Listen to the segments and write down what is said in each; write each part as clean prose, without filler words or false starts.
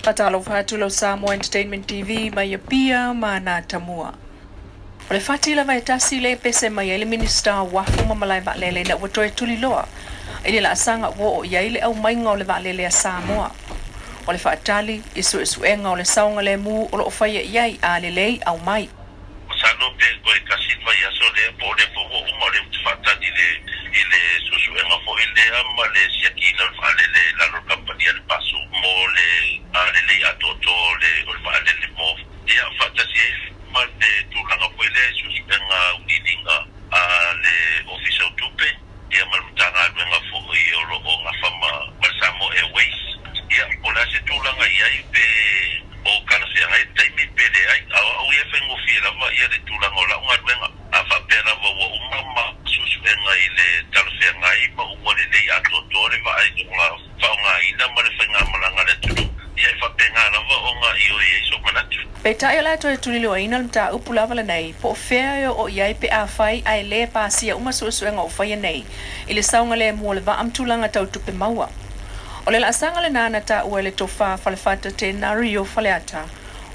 Faatalofa atu lau Samoa Entertainment TV mai Apia ma Natamua. O le fati lava e tasi le pese mai ai le Minisita o Uafu ma Malae Vaalele ina ua toe tuliloa i le laasaga ua oo i ai le aumaiga o le vaalele a Samoa. O le faatali i suesuega o le saogalemu o lo o faia i ai a lelei aumai. Masalo pe toe tasi le vaiaso lea po o lea foi ua uma o lea ou te faatali i le i le suesuega foi lea ma le siakiina o le vaalele i lalo o le kamupani a le Paso mo le lelei atoatoa o le o le vaalele mo ia faatasi ai ma le tulaga foi lea i suesuega auiliiliga a le Ofisa o Tupe ia ma le Matagaluega foi o lo o gafa ma ma le Samoa Airways. Ia po o le a se tulaga i ai pe o talafeagai le taimi pe leai, a o au ia e faigofie lava ia le tulaga o lau galuega. A faapea lava ua uma ma suesuega i le talafeagai ma ua lelei atoatoa le vaai ona faaaogaina ma le faigamalaga a le atunuu, ia e faapena lava ona ioe ai sou manatu. Peitai o le a toe tuliloaina le mataupu lava lenei, po o fea e oo i ai pe afai ae le pasia uma suesuega o faia nei i le saogalemu o le vaa ma tulaga tau tupe maua. O le laasaga lena na taua e le Tofa Falefata Tenario Faleata,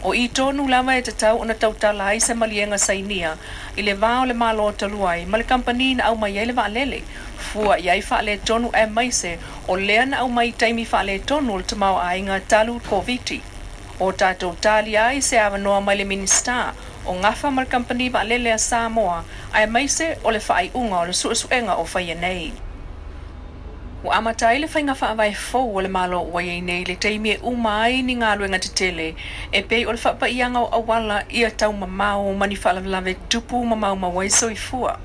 o i tonu lava e tatau ona tautala ai se maliega sainia i le va o le Malo talu ai ma le kamupani na aumai ai le vaalele, fua i ai faaletonu aemaise o lea na aumai i taimi faaletonu o le tamaoaiga talu Koviti. O tatou tali ai se avanoa mai le Minisita o gafa ma le kamupani vaalele a Samoa aemaise o le faaiuga o le suesuega o faia nei. Ua amata ai le faiga faavae fou a le Malo ua i ai nei i le taimi e uma ai ni galuega tetele e pei o le faapaiaga o auala ia taumamao ma ni faalavelave tupu ma maumau ai soifua.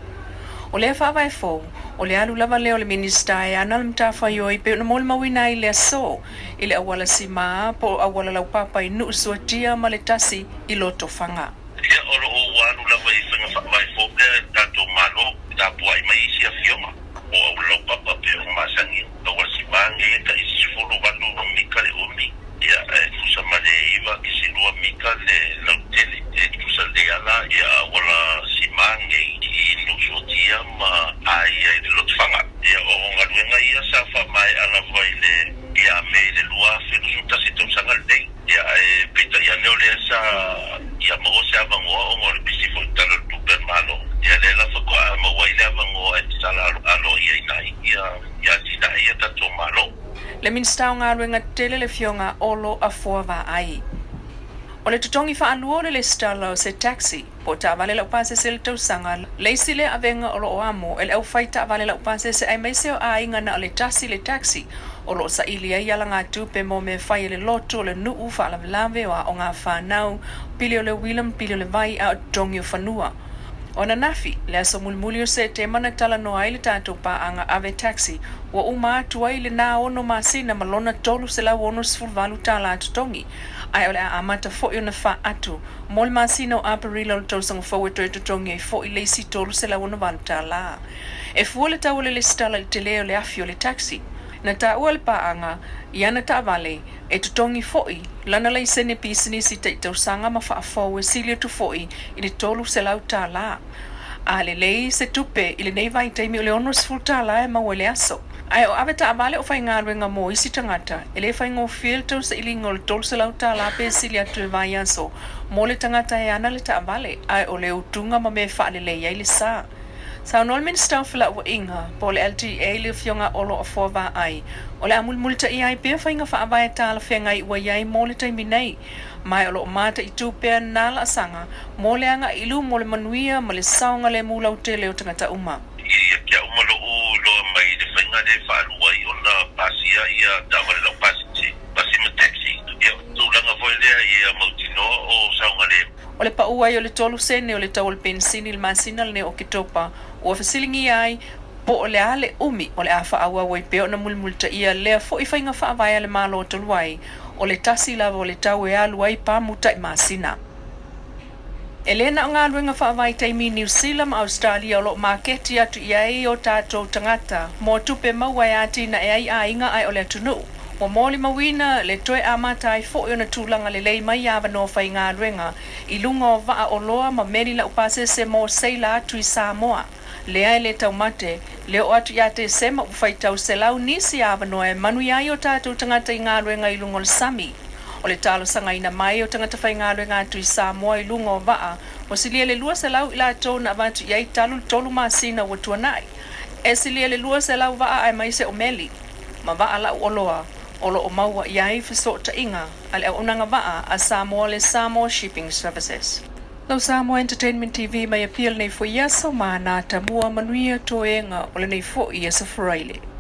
O lea faavae fou, o le alu lava lea o le Minisita e ana le matafaioi pei ona molimauina ai le aso i le auala simā po o auala laupapa i Nuusuatia ma le tasi i Lotofaga. Ia, o lo o ua alu lava i faiga faavae fou lea e le tatou Malo, e tapuai mai isi afioga o auala laupapa pei ona masani, auala simā nei e tai 18 mita le umi, ia, e tusa ma le 9.2 mita le lautele, e tusa lelei lava la ia auala simā nei i Nuusuatia ma Aia i le Lotofaga. Ia, o galuega ia sa faamaea lava i le ia Me i le 2021 tausaga lenei. Ia, ae peitai ane o lea sa ia maua se avanoa ona o le pisi foi i le Tala o le Tupe a le Malo. Ia, lea la faatoa maua ai le avanoa e tatala aloaia ai ia atinae ia tatou Malo. Le Minisita o Galuega Tetele le Afioga Olo Afoa Vaai. O le totogi faalua o le lesitala o se taxi po o taavale laupasese i le tausaga, le isi lea avega o lo o amo e le aufai taavale laupasese aemaise o aiga na o le tasi le taxi o lo o saili ai alagatupe mo mea fai a le lotu o le nuu, faalavelave o aoga a fanau, pili o le uila ma pili o le vai a o totogi o fanua. O ananafi, le aso mulimuli o Setema na talanoa ai le tatou paaga ave taxi, ua uma atu ai lena ono masina ma lona $368 totogi, ae o le a amata foi ona faatu mo le masina o Aperila o le tausaga fou e toe totogi ai foi le isi $368. E fua le tau o le lesitala i le tele o le afi o le taxi. Na taua le paaga i ana taavale e totogi foi lana laisene pisinisi taitausaga ma faafou e sili atu foi i le $300. A lelei se tupe i lenei vaitaimi o le $60 e maua i le aso. Ae o ave taavale o faigaluega mo isi tagata, e le faigofie le tausailiga o le $300 pe sili atu i le vaiaso mo le tagata e ana le taavale, ae o le utuga ma mea e faalelei ai le sa. Saunoa le Minisita o Felauaiga, po o le LTA le Afioga Olo Afoa Vaai, o le a mulimulitaia ai pea faiga faavae talafeagai ua i ai mo le taimi nei, ma o lo o mataitu pea nā laasaga mo le agai i luma o le manuia ma le saogalemu lautele o tagata uma. Ia kia uma lou iloa mai i le faiga lea e faalua ai ona pasia ia taavale laupasese, pasi ma taxi, ia tulaga foi lea ia mautinoa o saogalemu. O le pau ai o le tolu sene o le tau o le penisini i le masina lenei o Oketopa, ua fesiligia ai po o le a le umi o le a faaauau ai pea ona mulimulitaia lea foi faiga faavae a le Malo talu ai, o le tasi lava o le tau e alu ai pamu tai masina. E le na o galuega faavaitaimi i Niu Sila ma Ausetalia o lo o maketi atu i ai o tatou tagata mo tupe maua e atinae ai aiga ae o le atunuu. Ua molimauina le toe amata ai foi ona tulaga lelei mai avanoa faigaluega i luga o vaa oloa ma meli laupasese mo seila atu i Samoa. Lea e le taumate, le oo atu ia Tesema ua faitau selau nisi avanoa e manuia ai o tatou tagata i galuega i luga o le sami. O le talosagaina mai o tagata faigaluega atu i Samoa i luga o vaa, ua silia le 200 i latou na avatu i ai talu le 3 masina ua tuanai. E silia le 200 vaa aemaise o meli ma vaa lau oloa o lo o maua i ai fesootaiga a le auaunaga vaa a Samoa le Samoa Shipping Services. Lau Samoa Entertainment TV mai Apia lenei foi aso ma na tamua manuia toega o lenei foi aso Faraile.